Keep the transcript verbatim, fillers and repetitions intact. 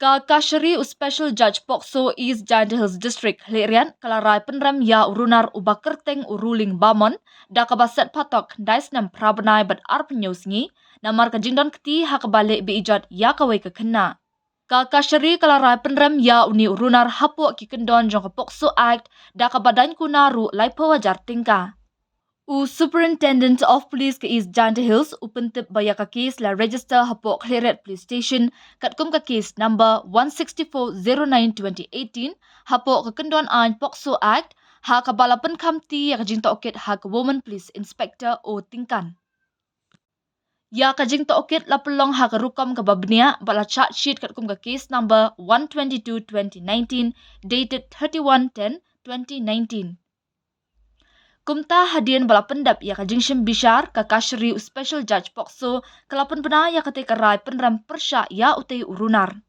Ka Kashari u Special Judge POCSO East Jaintia Hills District Khliehriat ka la rai pynrem ïa u runar uba kyrteng u Ruling Bamon da kaba set phatok khyndai snem phra bnai bad arphew hynñiew sngi namar ka jingdon kti ha kaba leh be-ijot ïa kawei ka khynnah. Ka Kashari ka la rai pynrem ïa une u runar hapoh ki kyndon jong ka POCSO Act da kaba daiñ kuna ruh laiphew hajar tyngka. U Superintendent of Police ka East Jaintia Hills u pyntip ba ïa ka case la register hapoh Khliehriat Police Station katkum ka case number one six four zero nine twenty eighteen hapoh ka kyndon aiñ POCSO Act, ha kaba la pynkham kti ïa ka jingtohkit ha ka Woman Police Inspector O Tyngkan. Ïa ka jingtohkit la pynlong ha ka rukom kaba bniah bad la charge sheet katkum ka case number one twenty-two twenty nineteen, dated thirty-one ten twenty nineteen. Kumta hadien ba la pyndep ïa ka jingshim bishar, ka Kashari u Special Judge POCSO ka la pynbna ïa katei ka rai pynrem pyrshah ïa utei u runar.